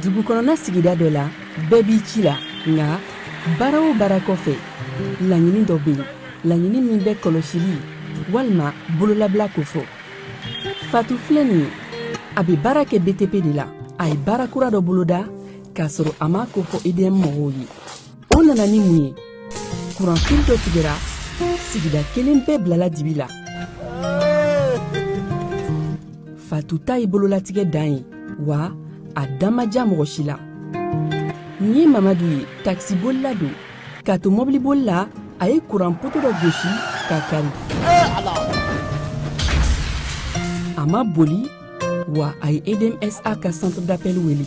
Dugu kɔnɔna sigida dɔ la, bɛɛ b'i ci la, nka baara o baara kɔfɛ, laɲini dɔ bɛ yen, laɲini min bɛ kɔlɔsili walima bololabila kofɔ. Fatu filɛ nin ye, a bɛ baara kɛ BTP de la. A ye baara kura dɔ boloda k'a sɔrɔ a m'a kofɔ EDM mɔgɔw ye. O nana ni mun ye? Kuranfili dɔ tigɛra, sigida kelen bɛɛ bilala dibi la. Fatu ta ye bololatigɛ dan ye, wa a da ma diya mɔgɔ si la. Nin ye Mamadu ye, takisibolila don. K'a to mɔbiliboli la, a ye kuran poto dɔ gosi k'a kari. A ma boli, wa a ye EDM-SA ka centre d'appel wele.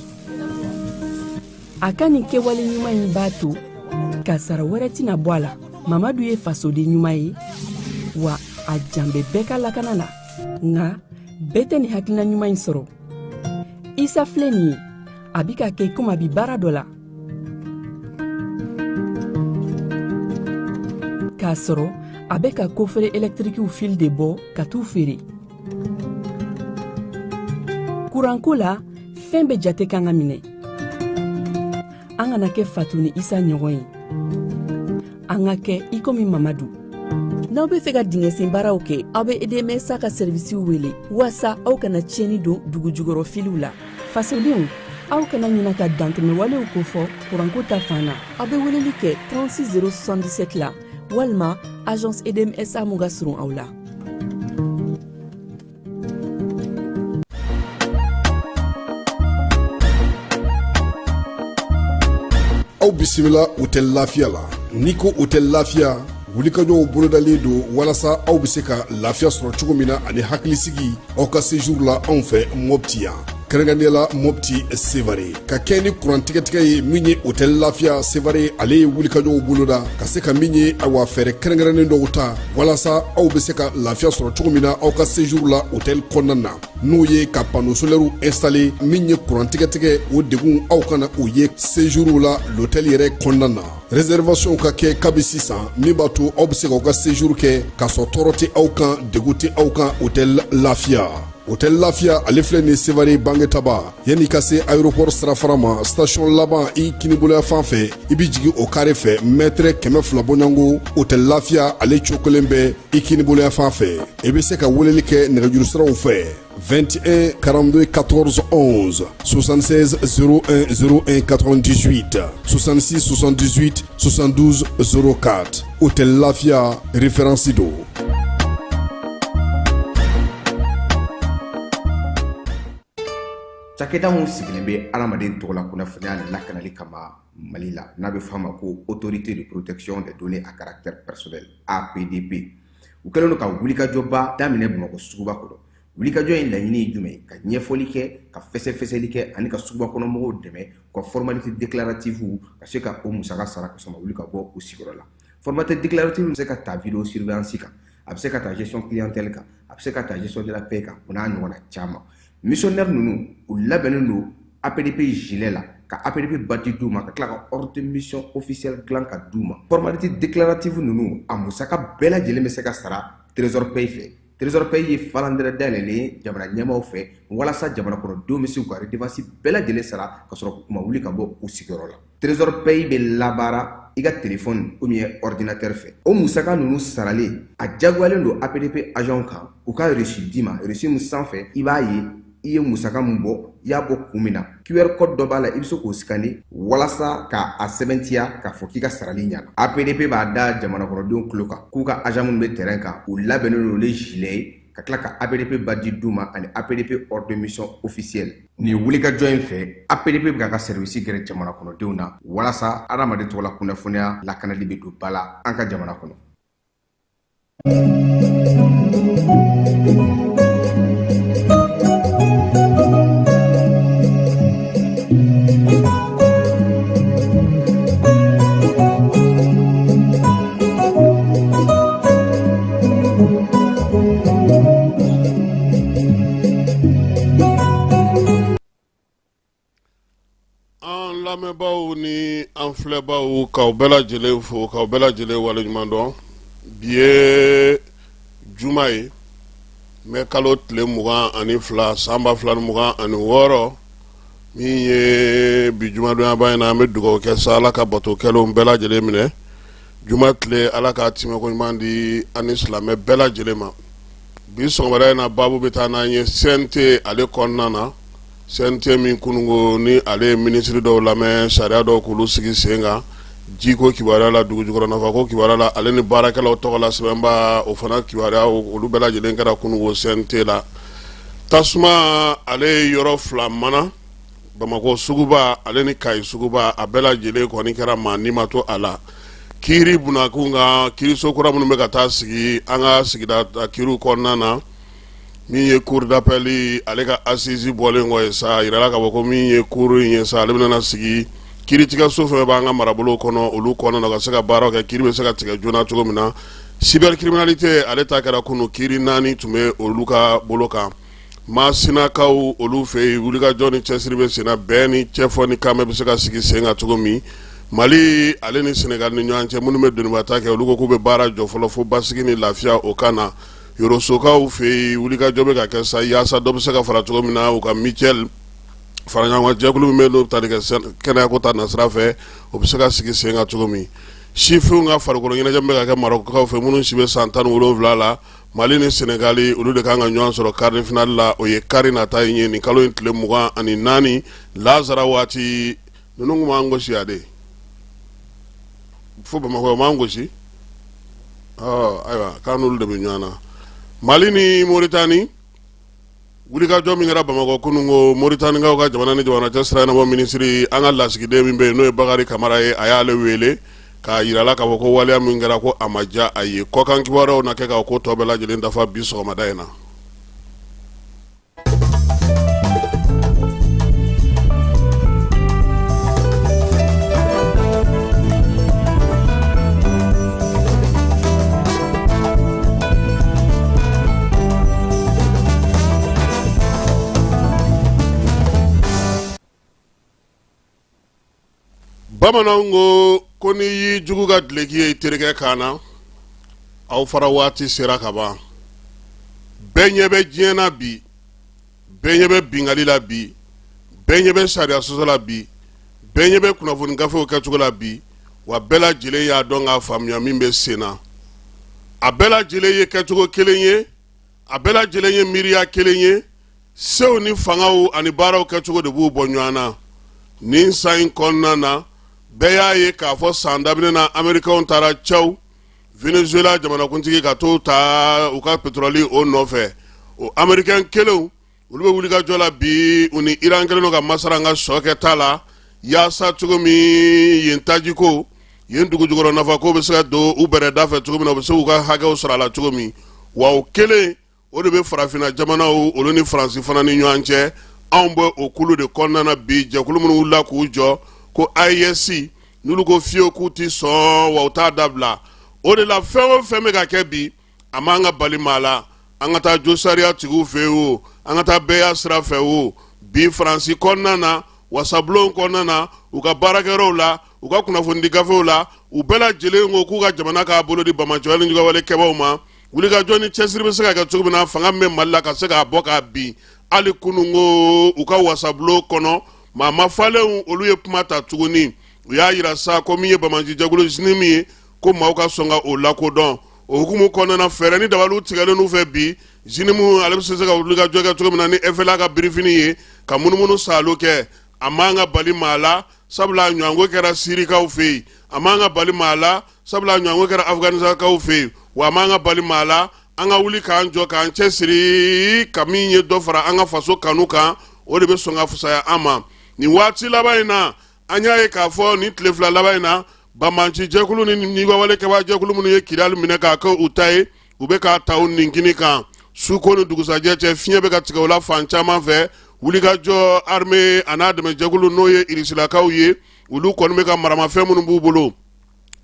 A ka nin kɛwale ɲuman in b'a to kasara wɛrɛ tɛna bɔ a la. Mamadu ye fasoden ɲuman ye, wa a jan bɛ bɛɛ ka lakana la. Nka bɛɛ tɛ nin hakilina ɲuman in sɔrɔ. Isa filɛ nin ye, a bi ka kɛ komi a bi baara dɔ la, k'a sɔrɔ a bɛ ka kofere ɛlɛtirikiw fil de bɔ ka t'u feere. Kuranko la, fɛn bɛɛ jate kan ka minɛ. An kana kɛ Fatu ni Isa ɲɔgɔn ye, an ka kɛ i komi Mamadu. N'aw bɛ fɛ ka dingɛsen baaraw kɛ, aw bɛ EDMSA ka sɛrivisiw wele waasa aw kana tiɲɛni don dugujukɔrɔ filiw la. Fasodenw, aw kana ɲina ka dantɛmɛwalew kofɔ kuranko ta fan na. Aw bɛ weleli kɛ 36 077 la walima agence EDMSA mun ka surun aw la. Aw bisimila hôtel Lafiya la. N'i ko hôtel Lafiya, wulikajɔw bolodalen don walasa aw bɛ se ka lafiya sɔrɔ cogo min na ani hakilisigi aw ka séjour la anw fɛ Mopti yan, kɛrɛnkɛrɛnnenya la Mopti Sevare. Ka kɛ ni kuran tigɛtigɛ ye min ye hôtel Lafiya Sevare, ale ye wulikajɔw boloda ka se ka min ye awa fɛɛrɛ kɛrɛnkɛrɛnnen dɔw ta walasa aw bɛ se ka lafiya sɔrɔ cogo min na aw ka séjour la hôtel kɔnɔna na, n'o ye ka panneau solaire installer. Min ye kuran tigɛtigɛ, o degun aw kana o ye séjour la l'hôtel yɛrɛ kɔnɔna na. Réservation ka kɛ kabi sisan, min b'a to aw bɛ se k'aw ka séjour kɛ k'a sɔrɔ tɔɔrɔ tɛ aw kan, degun tɛ aw kan hôtel Lafiya. Hôtel Lafiya, ale filɛ nin Sevare Bangetaba, yanni ka se aéroport sirafara ma, station laban i kiniboloya fan fɛ, i bɛ jigin o kare fɛ mètre 200 bɔɲɔgɔnko. Hôtel Lafiya, ale cokolen bɛ i kiniboloya fan fɛ. I bɛ se ka weleli kɛ nɛgɛjuru siraw fɛ: 21 42 14 11, 76 01 01 98, 66 78 72 04. Hôtel Lafiya, référence don. Cakɛda min sigilen bɛ adamaden tɔgɔla kunnafoniya lakanali kama Mali la, n'a bɛ f'a ma ko Autorité de protection des données à caractère personnel, APDP, u kɛlen don ka wulikajɔba daminɛ Bamakɔ suguba kɔnɔ. Wulikajɔ in laɲini ye jumɛn ye? Ka ɲɛfɔli kɛ, ka fɛsɛfɛsɛli kɛ ani ka suguba kɔnɔ mɔgɔw dɛmɛ u ka formalité déclarative ka se ka o musaka sara ka sɔrɔ ma wuli ka bɔ u sigiyɔrɔ la. Formalité déclarative bɛ se ka ta vidéo surveillance kan, a bɛ se ka ta gestion clientèle kan, a bɛ se ka ta gestion de la paie kan, o n'a ɲɔgɔnna caman. Missionnaire ninnu, u labɛnnen don APDP gilet la, ka APDP badge d'u ma, ka tila ka ordre de mission officielle dilan ka d'u ma. Formalité déclarative ninnu, a musaka bɛɛ lajɛlen bɛ se ka sara Trésor Pay fɛ. Trésor Pay ye falandɛrɛ dayɛlɛlen ye jamana ɲɛmaaw fɛ walasa jamana kɔnɔdenw bɛ se k'u ka redevance bɛɛ lajɛlen sara ka sɔrɔ u ma wuli ka bɔ u sigiyɔrɔ la. Trésor Pay bɛ labaara i ka téléphone ou bien ordinateur fɛ. O musaka ninnu saralen, a jagoyalen don APDP agent kan u ka reçu d'i ma. Reçu min sanfɛ i b'a ye i ye musaka min bɔ, i y'a bɔ kun min na. QR code dɔ b'a la, i bɛ se k'o scanner walasa k'a sɛbɛntiya k'a fɔ k'i ka sarali ɲana. APDP b'a da jamana kɔnɔdenw tulo kan k'u ka agent minnu bɛ terrain kan, u labɛnnen don ni gilet ye, ka tila ka APDP badge d'u ma ani APDP ordre de mission officielle. Nin wulikajɔ in fɛ, APDP bɛ k'a ka service gɛrɛ jamana kɔnɔdenw na walasa adamaden tɔgɔla kunnafoniya lakanali bɛ don ba la an ka jamana kɔnɔ. An lamɛnbaaw ni an filɛbaaw, k'aw bɛɛ lajɛlen fo, k'aw bɛɛ lajɛlen waleɲuman dɔn. Bi ye juma ye, mɛ kalo tile 22 san 2026. Min ye bi jumadonyaba in na, an bɛ dugawu kɛ sa, Ala ka bato kɛlenw bɛɛ lajɛlen minɛ. Juma tile, Ala k'a tɛmɛko ɲuman di an ni silamɛ bɛɛ lajɛlen ma. Bi sɔgɔmada in na, baabu bɛ taa n'an ye CNT ale kɔnɔna na. CNT min kununko ni ale ye minisiri dɔw lamɛn, sariya dɔw k'olu sigi sen kan jiko kibaruya la, dugujukɔrɔ nafako kibaruya la, ale ni baarakɛlaw tɔgɔ la sɛbɛnba, o fana kibaruya, olu bɛɛ lajɛlen kɛra kununko CNT la. Tasuma ale ye yɔrɔ fila mana, Bamakɔ suguba ale ni Kayi suguba, a bɛɛ lajɛlen kɔni kɛra maa ni ma to a la. Kiiri bunakun kan, kiiriso kura minnu bɛ ka taa sigi an ka sigida kiiriw kɔnɔna na, min ye cour d'appel ale ka assise bɔlen kɔ ye sa, a yirala k'a fɔ ko min ye cour in ye sa, ale bɛna sigi kiiritigɛso fɛn b'an ka marabolo kɔnɔ, olu kɔnɔna na, ka se ka baaraw kɛ, kiiri bɛ se ka tigɛ joona cogo min na. Cybercriminalité ale ta kɛra kunun, kiiri naani tun bɛ olu ka bolo kan. Masinakaw olu fɛ yen, wulikajɔ ni cɛsiri bɛ senna, bɛn ni cɛfɔ ni kanbɛn bɛ se ka sigi sen kan cogo min Mali ale ni Senegal ni ɲɔgɔn cɛ. Minnu bɛ donibata kɛ, olu ko k'u bɛ baara jɔ fɔlɔ fo basigi ni lafiya o ka na. Yorosokaw fɛ yen, wulikajɔ bɛ ka kɛ sa yaasa dɔ bɛ se ka fara cogo min na u ka mutuelle faraɲɔgɔnkan jɛkulu min bɛ n'o bɛ tali kɛ kɛnɛyako ta nasira fɛ, o bɛ se ka sigi sen kan cogo min. Sifinw ka farikolo ɲɛnajɛ min bɛ ka kɛ Marɔkukaw fɛ, minnu si bɛ san 17 la, Mali ni Senegali olu de kan ka ɲɔgɔn sɔrɔ quart de finale la. O ye kari nata in ye, nin kalo in tile 24 lazara waati. Ninnu tun b'an gosi yan de fo Bamakɔ, u m'an gosi. Ayiwa, k'an n'olu de bɛ ɲɔgɔn na, Mali ni Moritani. Wulikajɔ min kɛra Bamakɔ kunun ko, Moritanikaw ka jamana ni jamana cɛ sira ɲɛnabɔ minisiri, an ka lasigiden min bɛ yen n'o ye Bakari Kamara ye, a y'ale wele k'a yira la k'a fɔ ko waleya min kɛra, ko a ma diya a ye. Kɔkan kibaruyaw na kɛ ka ko tɔ bɛɛ lajɛlen dafa bi sɔgɔmada in na. Bamananw ko ko n'i y'i jugu ka duloki ye i terikɛ kan na, aw fara waati sera ka ban. Bɛɛ ɲɛ bɛ diɲɛ na bi, bɛɛ ɲɛ bɛ binkanni la bi, bɛɛ ɲɛ bɛ sariya sɔsɔ la bi, bɛɛ ɲɛ bɛ kunnafoni gafew kɛcogo la bi, wa bɛɛ lajɛlen y'a dɔn k'a faamuya min bɛ sen na. A bɛɛ lajɛlen ye kɛcogo kelen ye, a bɛɛ lajɛlen ye miiriya kelen ye. Sew ni fangaw ani baaraw kɛcogo de b'u bɔ ɲɔgɔn na. Nin san in kɔnɔna na, bɛɛ y'a ye k'a fɔ san daminɛ na, Amerikɛnw taara caw Venezuela jamanakuntigi ka t'o ta u ka pétrole o nɔfɛ. O Amerikɛn kelenw, olu bɛ wulikajɔ la bi, u ni Iran kɛlen don ka masara an ka sɔ kɛta la, yaasa cogo min yen tajiko, yen dugujukɔrɔ nafako bɛ se ka don u bɛrɛda fɛ cogo min na, u bɛ se k'u ka hakɛw sɔrɔ a la cogo min. Wa o kelen o de bɛ farafinna jamanaw olu ni Faransi fana ni ɲɔgɔn cɛ. Anw bɛ o kulu de kɔnɔna na bi. Jɛkulu minnu wulila k'u jɔ ko AES, n'olu ko fiyewu k'u tɛ sɔn, wa u t'a dabila. O de la, fɛn o fɛn bɛ ka kɛ bi, a man ka bali maa la. An ka taa josariya tigiw fɛ yen o, an ka taa bɛɛya sira fɛ o, bi Faransi kɔnɔna na, wasabulon kɔnɔna na, u ka baarakɛyɔrɔw la, u ka kunnafonidi gafew la, u bɛɛ lajɛlen ko k'u ka jamana k'a bolo di banbaanciwale ni juguwale kɛbaaw ma. Wulikajɔ ni cɛsiri bɛ se ka kɛ cogo min na fanga min bɛ Mali la ka se k'a bɔ k'a bin. Hali kununko u ka wasabulon kɔnɔ, maa mafalenw olu ye kuma ta tuguni. U y'a yira sa ko min ye banbaanci jɛkulu JNIM ye, ko maaw ka sɔn ka o lakodɔn. O hukumu kɔnɔna na, fɛɛrɛ ni dabaliw tigɛlen n'u fɛ bi, JNIM ale bɛ se ka wulikajɔ kɛ cogo min na ni FLA ka birifini ye ka munumunu saalo kɛ. A man ka bali maa la, sabula ɲɔgɔnko kɛra Sirikaw fɛ yen. A man ka bali maa la, sabula ɲɔgɔnko kɛra Afganistankaw fɛ yen. Wa a man ka bali maa la, an ka wuli k'an jɔ k'an cɛsiri ka min ye dɔ fara an ka faso kanu kan, o de bɛ sɔn ka fisaya an ma nin waati laban in na. An y'a ye k'a fɔ nin tile fila laban in na, banbaanci jɛkulu ni ɲugawale kɛbaa jɛkulu minnu ye Kidali minɛ k'a kɛ u ta ye, u bɛ k'a ta u ninkini kan su ko ni dugusajɛ cɛ. Fiɲɛ bɛ ka tigɛ u la fan caman fɛ. Wulikajɔ armée a n'a dɛmɛjɛkulu, n'o ye irisilakaw ye, olu kɔni bɛ ka maramafɛn minnu b'u bolo,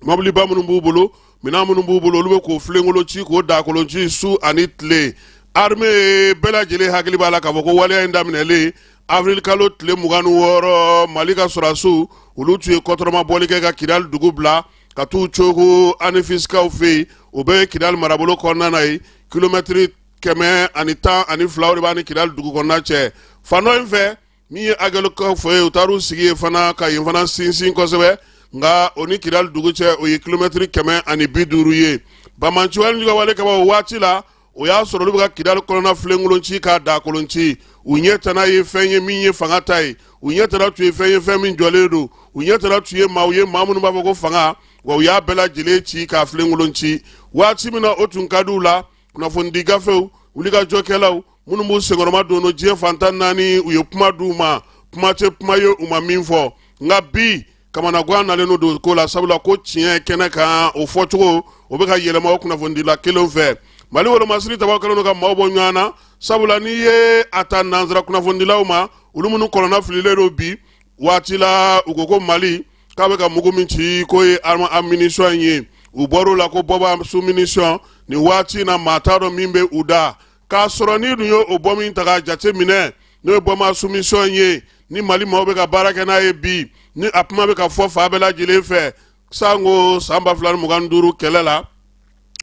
mɔbiliba minnu b'u bolo, minɛn minnu b'u bolo, olu bɛ k'o filenkolon ci, k'o dakolon ci su ani tile. Armée bɛɛ lajɛlen hakili b'a la k'a fɔ ko waleya in daminɛlen avril kalo tile 26, Mali ka sɔrɔdasiw olu tun ye kɔtɔrɔmabɔli kɛ ka Kidali dugu bila ka t'u cogo Anefisikaw fɛ yen. O bɛ Kidali marabolo kɔnɔna na yen, kilomɛtiri 112 o de b'a ni Kidali dugu kɔnɔna cɛ. Fan dɔ in fɛ, Min ye Aguelhok fɛ ye, u taar'u sigi yen fana ka yen fana sinsin kosɛbɛ. Nka o ni Kidali dugu cɛ, o ye kilomɛtiri 150 ye. Banbaanci wale kɛbaaw, o waati la, o y'a sɔrɔ olu bɛ ka Kidali kɔnɔna filenkolon ci k'a dakolon ci. U ɲɛ tana ye fɛn ye min ye fanga ta ye, u ɲɛ tana tun ye fɛn ye fɛn min jɔlen don, u ɲɛ tana tun ye maaw ye, maa minnu b'a fɔ ko fanga. Wa u y'a bɛɛ lajɛlen ci k'a filenkolon ci. Waati min na o tun ka di u la, kunnafonidi gafew, wulikajɔkɛlaw minnu b'u senkɔrɔma don diɲɛ fan 14, u ye kuma d'u ma, kuma tɛ kuma ye u ma min fɔ. Nka bi, kamanagan nalen don ko la, sabula ko tiɲɛ kɛnɛ kan, o fɔcogo o bɛ ka yɛlɛma o kunnafonidila kelen fɛ. Mali wolomasiri tabaw kɛlen don ka maaw bɔ ɲɔgɔn na, sabula n'i ye a ta nansara kunnafonidilaw ma, olu minnu kɔnɔna fililen don bi waati la, u ko ko Mali k'a bɛ ka mugu min ci k'o ye arme à munition ye. U bɔr'o la ko bombe à sous munition. Nin waati na, maa t'a dɔn min bɛ u da, k'a sɔrɔ n'i dun ye o bombe in ta k'a jate minɛ, n'o ye bombe à sous munition ye, ni Mali maaw bɛ ka baara kɛ n'a ye bi, ni a kuma bɛ ka fɔ fan bɛɛ lajɛlen fɛ, sanko san 2025 kɛlɛ la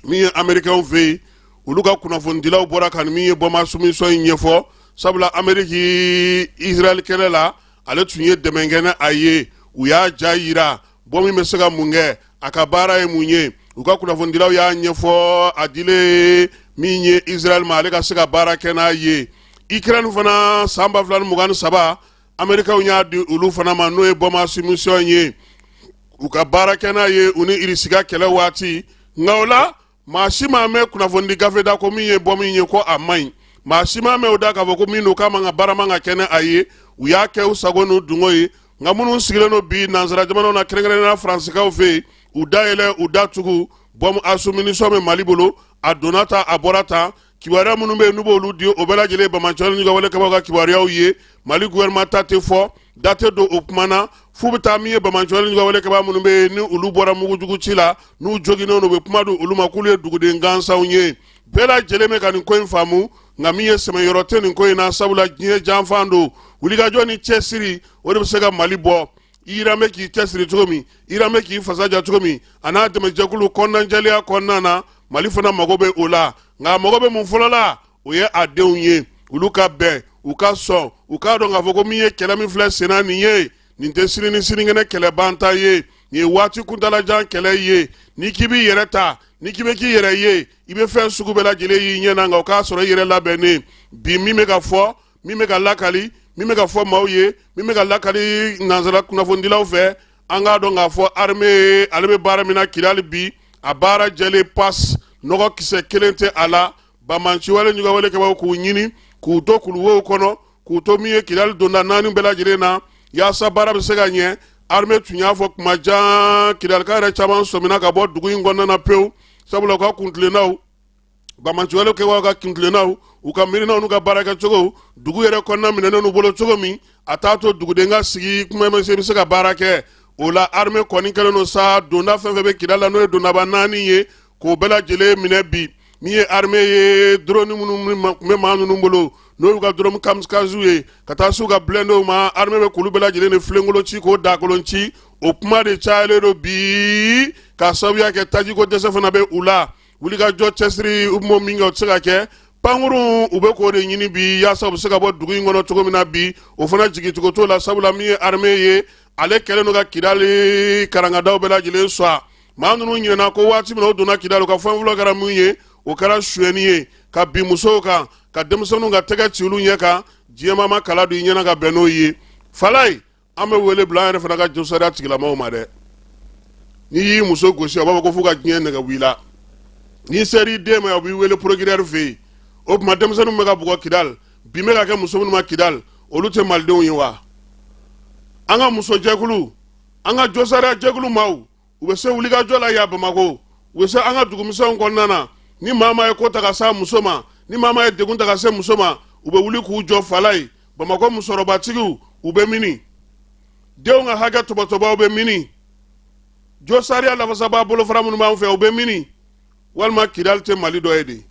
min ye Amerikɛnw fɛ yen, olu ka kunnafonidilaw bɔra ka min ye bombe à sous munition in ɲɛfɔ, sabula Ameriki Israɛl kɛlɛ la, ale tun ye dɛmɛ kɛ ni a ye. U y'a ja yira bombe bɛ se ka mun kɛ, a ka baara ye mun ye. U ka kunnafonidilaw y'a ɲɛfɔ, a dilen min ye Israɛl ma, ale ka se ka baara kɛ n'a ye. Ukraine fana, san 2023, Amerikɛnw y'a di olu fana ma, n'o ye bombe à sous munition ye, u ka baara kɛ n'a ye u ni Irisi ka kɛlɛ waati. Nka o la, maa si m'a mɛn kunnafonidi gafe da ko min ye bombe ye ko a man ɲi. Maa si m'a mɛn o da k'a fɔ ko min don k'a man ka baara man ka kɛ ni a ye. U y'a kɛ u sago n'u dungo ye. Nka minnu sigilen don bi nansara jamanaw na, kɛrɛnkɛrɛnnenya Faransikaw fɛ yen, u da yɛlɛ, u da tugu, bombe à sous munition bɛ Mali bolo, a donna tan, a bɔra tan. Kibaruya minnu bɛ yen n'u b'olu di, o bɛɛ lajɛlen ye banbaanci wale kɛbaaw ka kibaruyaw ye. Mali gouvernement ta tɛ fɔ, da tɛ don o kuma na, f'u bɛ taa min ye banbaanci wale kɛbaa minnu bɛ yen ni olu bɔra mugujugu ci la, n'u joginnen don, u bɛ kuma di olu ma k'olu ye duguden gansanw ye. Bɛɛ lajɛlen bɛ ka nin ko in faamu, nka min ye sɛmɛyɔrɔ tɛ nin ko in na, sabula diɲɛ janfan don. Wulikajɔ ni cɛsiri, o de bɛ se ka Mali bɔ. Iran bɛ k'i cɛsiri cogo min, Iran bɛ k'i fasa ja cogo min, a n'a dɛmɛjɛkulu kɔnɔnajɛlenya kɔnɔna na, Mali fana mago bɛ o la. Nka a mago bɛ mun fɔlɔ la? O ye a denw ye, olu ka bɛn, u ka sɔn, u k'a dɔn k'a fɔ ko min ye kɛlɛ min filɛ senna nin ye, nin tɛ sini ni sinikɛnɛ kɛlɛbanta ye, nin ye waati kuntalajan kɛlɛ ye. N'i k'i b'i yɛrɛ ta, n'i k'i bɛ k'i yɛrɛ ye, i bɛ fɛn sugu bɛɛ lajɛlen y'i ɲɛ na, nka o k'a sɔrɔ i yɛrɛ labɛnnen. Bi, min bɛ ka fɔ, min bɛ ka lakali, min bɛ ka fɔ maaw ye, min bɛ ka lakali nansara kunnafonidilaw fɛ, an k'a dɔn k'a fɔ armée ale bɛ baara min na Kidali bi, a baara jɛlen pas, nɔgɔ kisɛ kelen tɛ a la. Banbaanci wale ɲuga kɛbaaw, k'u ɲini k'u to kuluwow kɔnɔ, k'u to min ye Kidali donda naani bɛɛ lajɛlen na, yaasa baara bɛ se ka ɲɛ. Armée tun y'a fɔ kuma jan, Kidalika yɛrɛ caman sɔmina ka bɔ dugu in kɔnɔna na pewu, sabula u ka kuntilennaw, banbaanci wale kɛbaaw ka kuntilennaw, u ka miirinaw n'u ka baarakɛcogo, dugu yɛrɛ kɔnɔna minɛnen n'u bolo cogo min, a t'a to duguden ka sigi kuma bɛ se bɛ se ka baara kɛ o la. Armée kɔni kɛlen don sa, donda fɛn fɛn bɛ Kidali la, n'o ye dondaba naani ye, k'o bɛɛ lajɛlen minɛ bi. Min ye armée ye, drone minnu tun bɛ maa ninnu bolo, n'o y'u ka drone kamikaze ye, ka taa s'u ka blindéw ma, armée bɛ k'olu bɛɛ lajɛlen de filenkolon ci, k'o dakolon ci. O kuma de cayalen don bi, k'a sababuya kɛ tajiko dɛsɛ fana bɛ u la. Wulikajɔ cɛsiri, u b'o min kɛ, o tɛ se ka kɛ. Pankurun, u bɛ k'o de ɲini bi, yaasa u bɛ se ka bɔ dugu in kɔnɔ cogo min na bi. O fana jigicogo t'o la, sabula min ye armée ye, ale kɛlen don ka Kidali karangadaw bɛɛ lajɛlen sɔn. Maa ninnu ɲinɛna ko waati min na o donna Kidali, u ka fɛn fɔlɔ kɛra mun ye? O kɛra suyɛni ye, ka bin musow kan, ka denmisɛnninw ka tɛgɛ ci olu ɲɛ kan. Diɲɛmaa ma kala don i ɲɛna ka bɛn n'o ye. Falaye, an bɛ wele bila an yɛrɛ fana ka josariya tigilamaw ma dɛ. N'i y'i muso gosi, a b'a fɔ ko f'u ka diɲɛ nɛgɛ bɔ i la. N'i ser'i den ma, u b'i wele procureur fɛ yen. O tuma, denmisɛnninw bɛ ka bugɔ Kidali, bin bɛ ka kɛ muso minnu ma Kidali, olu tɛ malidenw ye wa? An ka musojɛkulu, an ka josariya jɛkulu maaw, u bɛ se wulikajɔ la yan Bamakɔ, u bɛ se an ka dugumisɛnw kɔnɔna na. Ni maa maa ye ko ta ka s'a muso ma, ni maa maa ye degun ta ka se muso ma, u bɛ wuli k'u jɔ. Falaye, Bamakɔ musɔrɔbatigiw, u bɛ mini? Denw ka hakɛ tɔbɔtɔbaw bɛ mini? Josariya lafasabaa bolofara minnu b'an fɛ, u bɛ mini? Walima Kidali tɛ Mali dɔ ye de?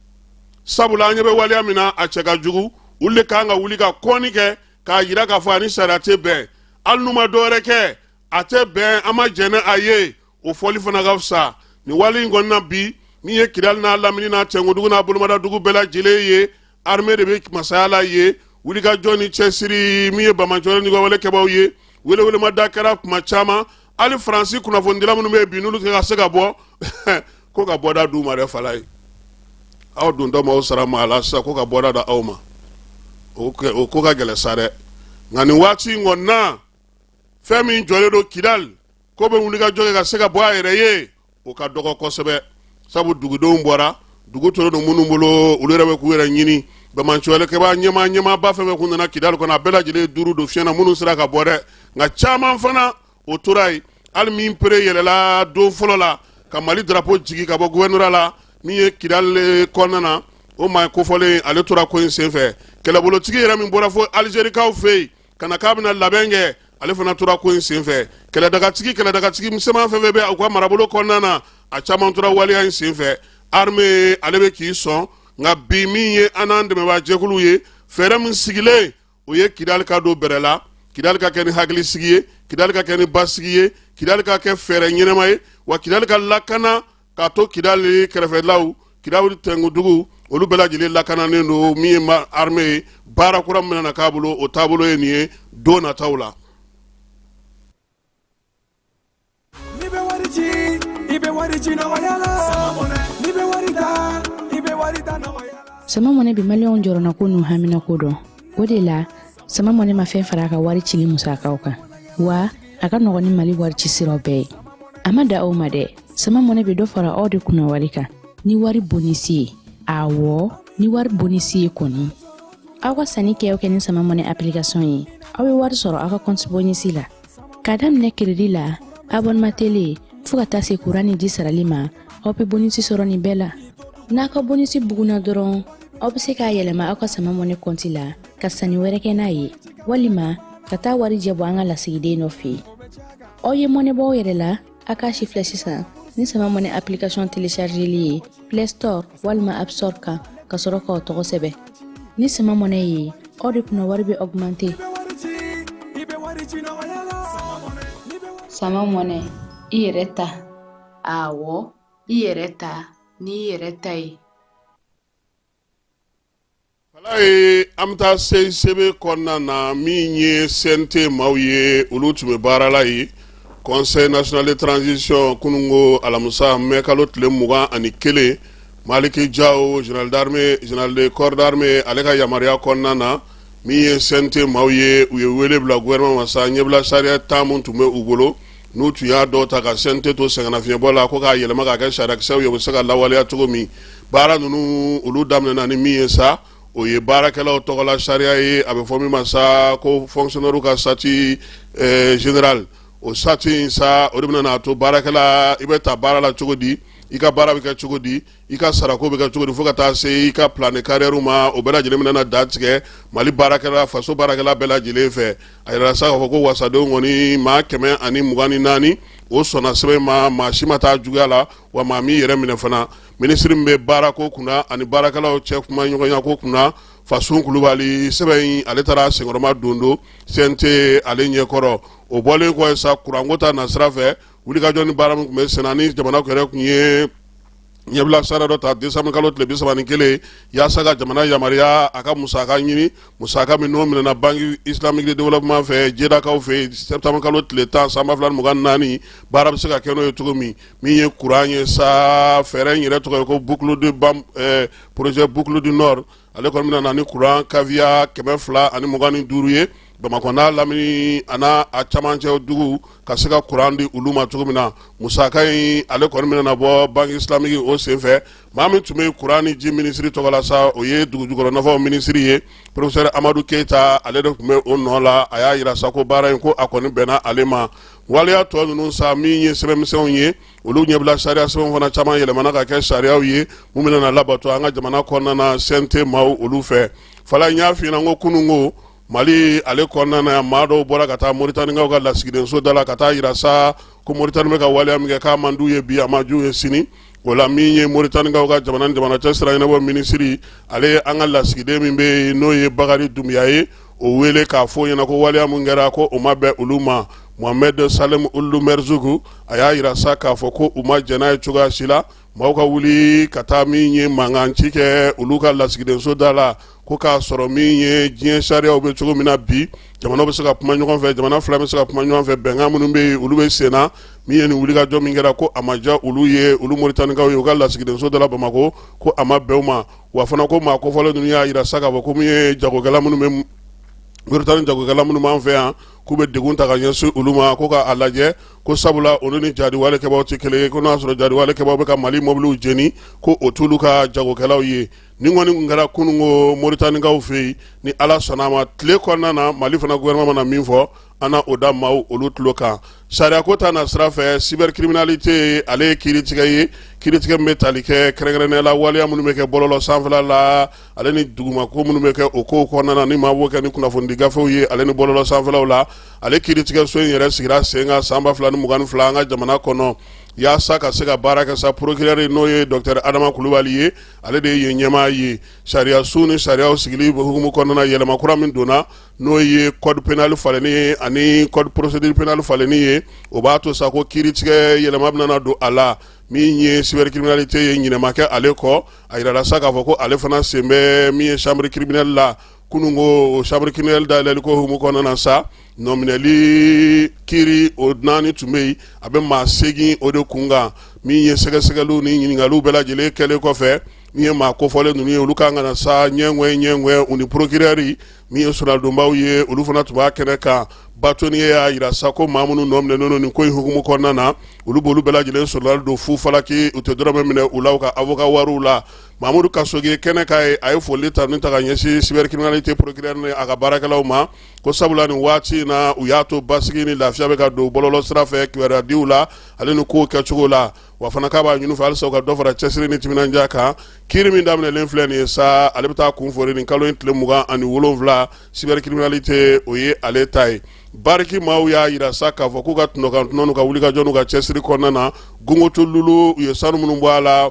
Sabula an ɲɛ bɛ waleya min na, a cɛ ka jugu. Olu de kan ka wuli ka kɔnni kɛ k'a yira k'a fɔ a ni sariya tɛ bɛn. Hali n'u ma dɔwɛrɛ kɛ, a tɛ bɛn, an ma jɛn ni a ye, o fɔli fana ka fisa nin wale in kɔnɔna na bi. Min ye Kidali n'a lamini n'a cɛnkodugu n'a bolomadadugu bɛɛ lajɛlen ye, armée de bɛ masaya la ye. Wulikajɔ ni cɛsiri min ye banbaanciwale ni wale kɛbaaw ye, welewelemada kɛra kuma caman. Hali Faransi kunnafonidila minnu bɛ yen bi, n'olu tɛ ka se ka bɔ, ko ka bɔda d'u ma dɛ. Falaye, aw dontɔ m'aw sara maa la sisan ko ka bɔda da aw ma, o ko ka gɛlɛn sa dɛ. Nka nin waati in kɔni na, fɛn min jɔlen don Kidali ko bɛ wulikajɔ kɛ ka se ka bɔ a yɛrɛ ye, o ka dɔgɔ kosɛbɛ, sabu dugudenw bɔra, dugu tolen don minnu bolo, olu yɛrɛ bɛ k'u yɛrɛ ɲini. Banbaanciwalekɛbaa ɲɛmaaba fɛn fɛn kun nana Kidali kɔnɔ, a bɛɛ lajɛlen ye duuru don fiɲɛ na minnu sera ka bɔ dɛ. Nka caman fana o tora yen. Hali min pere yɛlɛla don fɔlɔ la ka Mali drapeau jigi ka bɔ gouvernorat la, min ye Kidali kɔnɔna na, o maa kofɔlen, ale tora ko in senfɛ. Kɛlɛbolotigi yɛrɛ min bɔra fo Alizerikaw fɛ yen ka na k'a bɛna labɛn kɛ, ale fana tora ko in senfɛ. Kɛlɛdagatigi misɛnman fɛn fɛn bɛ u ka marabolo kɔnɔna na, a caman tora waleya in senfɛ. Armée ale bɛ k'i sɔn. Nka bi, min ye an n'an dɛmɛbaa jɛkuluw ye, fɛɛrɛ min sigilen, o ye Kidali ka don bɛrɛ la, Kidali ka kɛ ni hakilisigi ye, Kidali ka kɛ ni basigi ye, Kidali ka kɛ fɛɛrɛ ɲɛnama ye, wa Kidali ka lakana, k'a to Kidali kɛrɛfɛlaw, Kidali tɛnkudugu, olu bɛɛ lajɛlen lakananen don. Min ye armée ye, baara kura min bɛna k'a bolo, o taabolo ye nin ye don nataw la. N'i bɛ wari ci, i bɛ wari ci nɔgɔya la. N'i bɛ wari ta, i bɛ wari ta nɔgɔya la. Sama Money bɛ Maliyɛnw jɔrɔnako n'u haminako dɔn. O de la, Sama Money ma fɛn fara a ka wari cili musakaw kan, wa a ka nɔgɔn ni Mali wari ci siraw bɛɛ ye. A ma da aw ma dɛ, Sama Money bɛ dɔ fara aw de kunna wari kan ni wari bonisi ye. Awɔ, ni wari bonisi ye kɔni. Aw ka sanni kɛ o kɛ ni Sama Money application ye, aw bɛ wari sɔrɔ aw ka compte bonisi la. K'a daminɛ crédit la, abonnement télé, fo ka taa se kuran ni ji sarali ma, aw bɛ bonisi sɔrɔ nin bɛɛ la. N'a ka bonisi bugunna dɔrɔn, aw bɛ se k'a yɛlɛma aw ka Sama Money kɔnti la ka sanni wɛrɛ kɛ n'a ye, walima ka taa warijɛ bɔ an ka lasigiden dɔ fɛ yen. Aw ye mɔnɛ bɔ aw yɛrɛ la, a k'a si filɛ sisan ni Sama Money application téléchargeli ye Play Store walima App Store kan, ka sɔrɔ k'aw tɔgɔ sɛbɛn. Ni Sama Money ye, aw de kunna wari bɛ augmenter. Sama Money, i yɛrɛ ta. Awɔ, i yɛrɛ ta n'i yɛrɛ ta ye. Falaye, an bɛ taa CICB kɔnɔna na. Min ye CNT maaw ye, olu tun bɛ baara la yen. Conseil national de transition, kununko alamisa mɛ kalo tile 21, Maliki Jaw, général d'armée, général de corps d'armée, ale ka yamaruya kɔnɔna na, min ye CNT maaw ye, u ye wele bila gouvernement ma sa, ɲɛbila sariya 10 min tun bɛ u bolo, n'u tun y'a dɔw ta ka CNT to sɛgɛnnafiɲɛbɔ la, ko k'a yɛlɛma k'a kɛ sariyakisɛw ye, u bɛ se ka lawaleya cogo min. Baara ninnu, olu daminɛna ni min ye sa, o ye baarakɛlaw tɔgɔla sariya ye, a bɛ fɔ min ma sa ko fonctionnaire ka statut général. O statut in sa, o de bɛna n'a to baarakɛla, i bɛ ta baara la cogo di, i ka baara bɛ kɛ cogo di, i ka sarako bɛ kɛ cogo di, fo ka taa se i ka plan de carrière ma, o bɛɛ lajɛlen bɛna dantigɛ Mali baarakɛla, faso baarakɛla bɛɛ lajɛlen fɛ. A yɛrɛ sa k'a fɔ ko wasadenw kɔni maa 124, o sɔnna sɛbɛn ma, maa si ma taa juguya la, wa maa m'i yɛrɛ minɛ fana. Minisiri min bɛ baarako kunna ani baarakɛlaw cɛ kuma ɲɔgɔnya ko kunna, Fasun Kulubali, sɛbɛn in ale taara senkɔrɔma don don CNT ale ɲɛkɔrɔ. O bɔlen kɔ sa, kuranko ta nasira fɛ, wulikajɔ ni baara min tun bɛ senna ni jamana yɛrɛ tun ye ɲɛbila sariya dɔ ta décembre kalo tile 31, yaasa ka jamana yamaruya a ka musaka ɲini, musaka min n'o minɛna Banque islamique de développement fɛ, Jedakaw fɛ, septembre kalo tile 10 san 2024, baara bɛ se ka kɛ n'o ye cogo min. Min ye kuran ye sa, fɛɛrɛ in yɛrɛ tɔgɔ ye ko boucle de bam, projet Boucle du Nord. Ale kɔni bɛna na ni kuran KVA 225 ye Bamakɔ n'a lamini a n'a a camancɛ dugu, ka se ka kuran di olu ma cogo min na. Musaka in ale kɔni bɛna bɔ Banque islamique o senfɛ. Maa min tun bɛ kuran ni ji minisiri tɔgɔ la sa, o ye dugujukɔrɔ nafaw minisiri ye, professeur Amadu Keyita, ale de tun bɛ o nɔ la. A y'a jira sa ko baara in, ko a kɔni bɛnna ale ma. Waleya tɔ ninnu sa, min ye sɛbɛnmisɛnw ye, olu ɲɛbila sariya sɛbɛnw fana caman yɛlɛmana ka kɛ sariyaw ye mun bɛna na labato an ka jamana kɔnɔna na CNT maaw olu fɛ. Fala, n y'a f'i ɲɛna ko kununko Mali ale kɔnɔna na, maa dɔw bɔra ka taa Moritanikaw ka lasigidenso da la ka taa yira sa ko Moritani bɛ ka waleya min kɛ, k'a man d'u ye bi, a man d'u ye sini. O la, min ye Moritanikaw ka jamana ni jamana cɛ sira ɲɛnabɔ minisiri, ale ye an ka lasigiden min bɛ yen, n'o ye Bakari Dunbiya ye, o wele k'a fɔ ɲɛna ko waleya min kɛra, ko o ma bɛn olu ma. Mohamed Salem Ould Merzoug, a y'a yira sa k'a fɔ ko u ma jɛn n'a ye cogoya si la. Maaw ka wuli ka taa min ye mankan ci kɛ olu ka lasigidenso da la, ko k'a sɔrɔ min ye diɲɛ sariyaw bɛ cogo min na bi, jamana bɛ se ka kuma ɲɔgɔn fɛ, jamana fila bɛ se ka kuma ɲɔgɔn fɛ, bɛnkan minnu bɛ yen, olu bɛ sen na. Min ye nin wulikajɔ min kɛra, ko a ma diya olu ye, olu Moritanikaw ye, u ka lasigidenso da la Bamakɔ, ko a ma bɛn u ma. Wa fana ko maa kofɔlen ninnu y'a jira sa k'a fɔ ko min ye jagokɛla minnu bɛ Moritani, jagokɛla minnu b'an fɛ yan, k'u bɛ degun ta ka ɲɛsin olu ma, ko k'a lajɛ, ko sabula olu ni jadiwale kɛbaaw tɛ kelen ye, ko n'a sɔrɔ jadiwale kɛbaaw bɛ ka Mali mɔbiliw jeni, ko o t'olu ka jagokɛlaw ye. Nin kɔni tun kɛra kununko Moritanikaw fɛ yen. Ni Ala sɔnna a ma, tile kɔnɔna na, Mali fana gouvernement mana min fɔ, an na o da maaw olu tulo kan. Sariyako ta na sira fɛ, cybercriminalité, ale ye kiiritigɛ ye, kiiritigɛ min bɛ tali kɛ kɛrɛnkɛrɛnnenya la waleya minnu bɛ kɛ bɔlɔlɔ sanfɛla la, ale ni dugumako minnu bɛ kɛ o kow kɔnɔna na, ni maa b'o kɛ ni kunnafonidi gafew ye, ale ni bɔlɔlɔ sanfɛlaw la. Ale kiiritigɛso in yɛrɛ sigira sen kan san 2022 an ka jamana kɔnɔ, yaasa ka se ka baara kɛ sa. Procureur, n'o ye docteur Adama Kulubali ye, ale de ye yen ɲɛmaa ye. Sariya sun ni sariyaw sigili hukumu kɔnɔna, yɛlɛma kura min donna, n'o ye code pénal falenni ye ani code procédure pénale falenni ye, o b'a to sa ko kiiritigɛ yɛlɛma bɛna don a la. Min ye cybercriminalité ye, ɲinɛ ma kɛ ale kɔ. A yirala sa k'a fɔ ko ale fana sen bɛ min ye chambre criminelle la. Kununko, o chambre criminelle dayɛlɛli ko hukumu kɔnɔna na sa, nɔminɛli kiiri o naani tun bɛ yen, a bɛ maa 8 o de kunkan. Min ye sɛgɛsɛgɛliw ni ɲininkaliw bɛɛ lajɛlen kɛlen kɔfɛ, min ye maa kofɔlen ninnu ye, olu kan ka na sa ɲɛŋɛ ɲɛŋɛ u ni procureur. Min ye soronadonbaw ye, olu fana tun b'a kɛnɛ kan. Bâtonnier y'a jira sa ko maa minnu nɔ minɛnen don nin ko in hukumu kɔnɔna na, olu b'olu bɛɛ lajɛlen soronali don fu falaki, u tɛ dɔrɔmɛ minɛ u la u ka avocat wariw la. Mamudu Kasoge kɛnɛ kan ye, a ye foli ta ni ta ka ɲɛsin cybercriminalité procureur ni a ka baarakɛlaw ma, ko sabula nin waati in na, u y'a to basigi ni lafiya bɛ ka don bɔlɔlɔ sira fɛ kibaruyadiw la, ale ni kow kɛcogo la. Wa fana k'a b'a ɲini fɛ halisa u ka dɔ fara cɛsiri ni timinandiya kan. Kiiri min daminɛlen filɛ nin ye sa, ale bɛ taa kun fori nin kalo in tile 27. Cybercriminalité, o ye ale ta ye. Bariki maaw y'a jira sa k'a fɔ k'u ka tɔnɔkan tɔnɔ n'u ka wulikajɔ n'u ka cɛsiri kɔnɔna na, Gungutululu, u ye sanu minnu bɔ a la,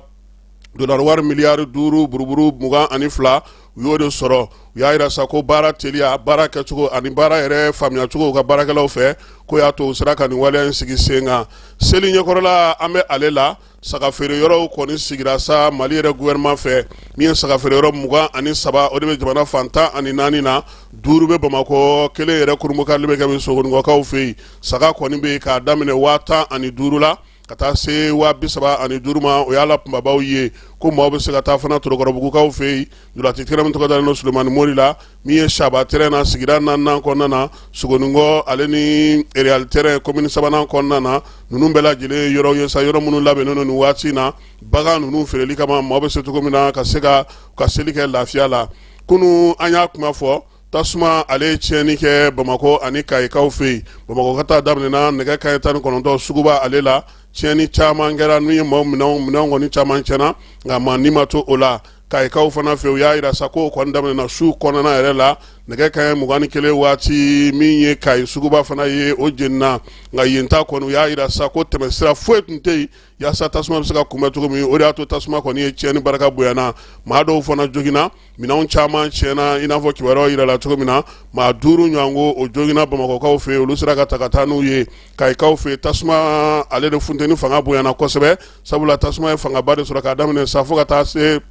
dolari wari miliyari 5 buruburu 22, u y'o de sɔrɔ. U y'a jira sa ko baara teliya, baara kɛcogo ani baara yɛrɛ faamuyacogo u ka baarakɛlaw fɛ, ko y'a to u sera ka nin waleya in sigi sen kan. Seli ɲɛkɔrɔla, an bɛ ale la, saga feere yɔrɔw kɔni sigira sa Mali yɛrɛ gouvernement fɛ. Min ye saga feere yɔrɔ 23, o de bɛ jamana fan 14 na, duuru bɛ Bamakɔ, kelen yɛrɛ kurunbonkarili bɛ kɛ min Sogonikɔkaw fɛ yen. Saga kɔni bɛ yen k'a daminɛ 15,000 la ka taa se 35,000 ma, o y'a la kunbabaw ye. Ko maaw bɛ se ka taa fana Torokɔrɔbugukaw fɛ yen, ntolaci terrain min tɔgɔ dalen don Sulemani Mori la, min ye Saba terrain na sigida naaninan kɔnɔna na, Sogonikɔ ale ni Real terrain commune sabanan kɔnɔna na. Ninnu bɛɛ lajɛlen yɔrɔ ye sa, yɔrɔ minnu labɛnnen don nin waati in na bagan ninnu feereli kama, maaw bɛ se cogo min na ka se ka seli kɛ lafiya la. Kunun an y'a kuma fɔ, tasuma ale ye tiɲɛni kɛ Bamakɔ ani Kayikaw fɛ yen. Bamakɔ ka taa daminɛna nɛgɛ kanɲɛ 19 suguba ale la, tiɲɛni caman kɛra n'u ye maaw minɛnw kɔni caman tiɲɛna, nka maa ni ma to o la. Kayikaw fana fɛ, u y'a jira sa k'o kɔni daminɛna su kɔnɔna yɛrɛ la nɛgɛ kanɲɛ 21 waati. Min ye Kayi suguba fana ye, o jenina, nka yen ta kɔni, u y'a jira sa ko tɛmɛsira foyi tun tɛ yen yaasa tasuma bɛ se ka kunbɛn cogo min. O de y'a to tasuma kɔni ye tiɲɛni barika bonyana, maa dɔw fana joginna, minɛnw caman tiɲɛna. I n'a fɔ kibaruyaw jirala cogo min na, maa 5 ɲɔgɔn o joginna Bamakɔkaw fɛ, olu sera ka ta ka taa n'u ye. Kayikaw fɛ, tasuma ale de funteni fanga bonyana kosɛbɛ, sabula tasuma ye fangaba de sɔrɔ k'a daminɛ sa fo ka taa se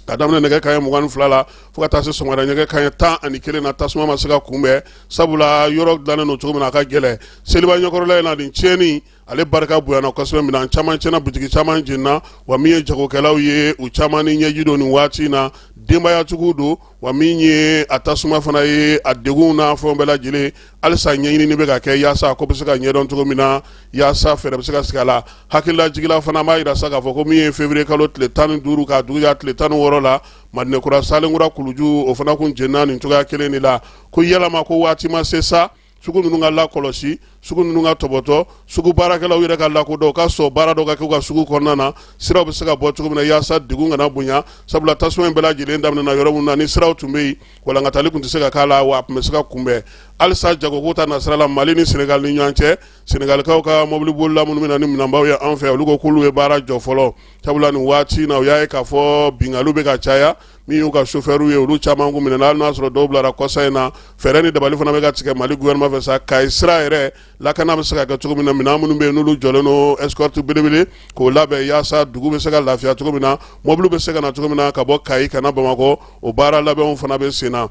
ka daminɛ nɛgɛ kanɲɛ 22 la fo ka taa se sɔgɔmada nɛgɛ kanɲɛ 11 na, tasuma ma se ka kunbɛn, sabula yɔrɔ dilannen don cogo min na, a ka gɛlɛn. Seliba ɲɛkɔrɔla in na, nin tiɲɛni ale barika bonyana kosɛbɛ, minɛn caman tiɲɛna, butigi caman jenina. Wa min ye jagokɛlaw ye, u caman ni ɲɛji don nin waati in na, denbayatigiw don. Wa min ye a tasuma fana ye, a degun n'a fɛnw bɛɛ lajɛlen, halisa ɲɛɲinini bɛ ka kɛ yaasa a ko bɛ se ka ɲɛdɔn cogo min na, yaasa fɛɛrɛ bɛ se ka sigi a la. Hakililajigila fana b'a jira sa k'a fɔ ko min ye février kalo tile 15 k'a dugujɛ tile 16 la, Madinɛkura Salenkura kuluju, o fana kun jenina nin cogoya kelen de la. Ko yalama ko waati ma se sa sugu ninnu ka lakɔlɔsi, sugu ninnu ka tɔbɔtɔ, sugu baarakɛlaw yɛrɛ ka lakodɔn, u ka sɔn baara dɔ ka kɛ u ka sugu kɔnɔna na, siraw bɛ se ka bɔ cogo min na yaasa degun kana bonya, sabula tasuma in bɛɛ lajɛlen daminɛna yɔrɔ minnu na, ni siraw tun bɛ yen, walankatali tun tɛ se ka k'a la, wa a tun bɛ se ka kunbɛn. Halisa jagoko ta nasira la Mali ni Senegal ni ɲɔgɔn cɛ, Senegalikaw ka mɔbilibolila minnu bɛ na ni minɛnbaw ye an fɛ, olu ko k'olu ye baara jɔ fɔlɔ, sabula nin waati na u y'a ye k'a fɔ binkanniw bɛ ka caya. Min y'u ka sofɛriw ye, olu caman kun minɛna, hali n'a sɔrɔ dɔw bilara kɔsa in na. Fɛɛrɛ ni dabali fana bɛ ka tigɛ Mali gouvernement fɛ sa, Kayi sira yɛrɛ lakana bɛ se ka kɛ cogo min na, minɛn minnu bɛ yen n'olu jɔlen don, escorte belebele k'o labɛn yaasa dugu bɛ se ka lafiya cogo min na, mɔbiliw bɛ se ka na cogo min na ka bɔ Kayi ka na Bamakɔ. O baara labɛnw fana bɛ sen na.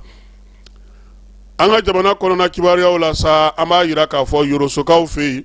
An ka jamana kɔnɔna kibaruyaw la sa, an b'a jira k'a fɔ Yorosokaw fɛ yen,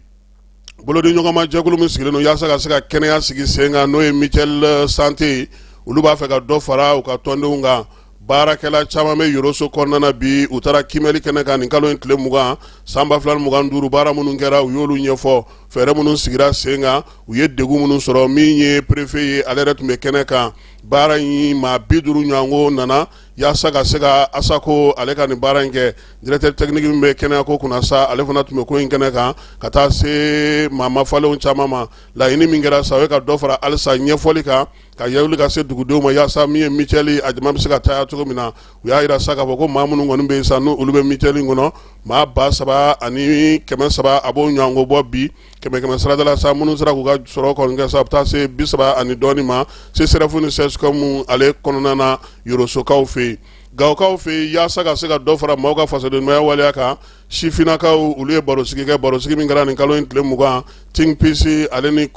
bolodiɲɔgɔnma jɛkulu min sigilen don yaasa ka se ka kɛnɛya sigi sen kan, n'o ye mutuelle santé ye, olu b'a fɛ ka dɔ fara u ka tɔndenw kan. Baarakɛla caman bɛ Yoroso kɔnɔna na bi, u taara kiimɛli kɛnɛ kan nin kalo in tile 20 san 2025. Baara minnu kɛra, u y'olu ɲɛfɔ, fɛɛrɛ minnu sigira sen kan, u ye degun minnu sɔrɔ. Min ye préfet ye, ale yɛrɛ tun bɛ kɛnɛ kan. Baara in, maa 50 ɲɔgɔnko nana yaasa ka se ka Asako ale ka nin baara in kɛ. Directeur technique min bɛ kɛnɛyako kunna sa, ale fana tun bɛ ko in kɛnɛ kan, ka taa se maa mafalenw caman ma. Laɲini min kɛra sa, o ye ka dɔ fara halisa ɲɛfɔli kan, ka yɛrɛwuli ka se dugudenw ma, yaasa min ye mutuelle, a jama bɛ se ka caya cogo min na. U y'a jira sa k'a fɔ ko maa minnu kɔni bɛ yen sa, n'olu bɛ mutuelle in kɔnɔ, maa 3300, a b'o ɲɔgɔnko bɔ bi. Kɛmɛ kɛmɛ sarada la sa, minnu sera k'u ka sɔrɔ kɔni kɛ sa, a bɛ taa se 30 ani dɔɔnin ma CSRéf ni CSCOM ale kɔnɔna na, Yorosokaw fɛ yen. Gawokaw fɛ yen, yaasa ka se ka dɔ fara maaw ka fasodenɲumanya waleya kan, sifinnakaw olu ye barosigi kɛ. Barosigi min kɛra nin kalo in tile 20, Think Peace ale ni